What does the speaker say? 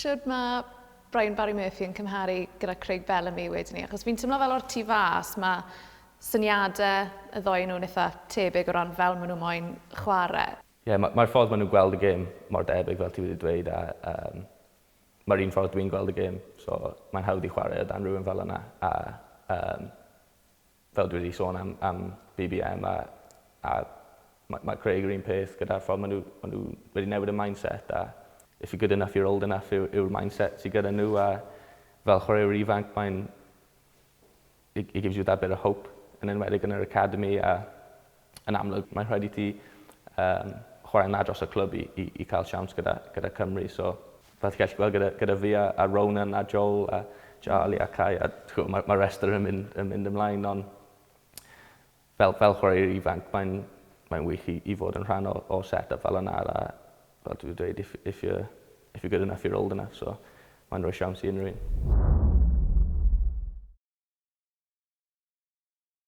Shwd mae Brian Barry Murphy yn cymharu gyda Craig Bellamy wedyn ni? Achos fi'n teimlo fel o'r tu fas mae syniadau y ddoi nhw'n eitha tebyg o ran fel maen nhw moyn chwarae. Ie, yeah, mae'r ffordd maen nhw'n gweld y gêm mor debyg fel ti wedi dweud a mae'r un ffordd dwi'n gweld y gêm, so mae'n hawdd i chwarae o dan rhywun fel yna a fel dwi wedi sôn am BBM a mae Craig yr un peth gyda'r ffordd maen nhw wedi newid y mindset a "if you're good enough, you're old enough" yw'r mindset sydd gyda nhw a fel chwaraewr ifanc mae'n it gives you that bit of hope, yn enwedig yn yr academy, a yn amlwg mae'n rhaid i ti chwarae na dros y clwb i cael siawns gyda Cymru. So fel ti'n gallu gweld gyda fi a Ronan a Joel a Charlie a Kai a mae restr yn mynd ymlaen, ond fel chwaraewr ifanc mae'n wych i fod yn rhan o set-up fel yna a fel dwi'n dweud, if you're good enough, you're old enough, so mae'n rhoi siawns i unrhyw un.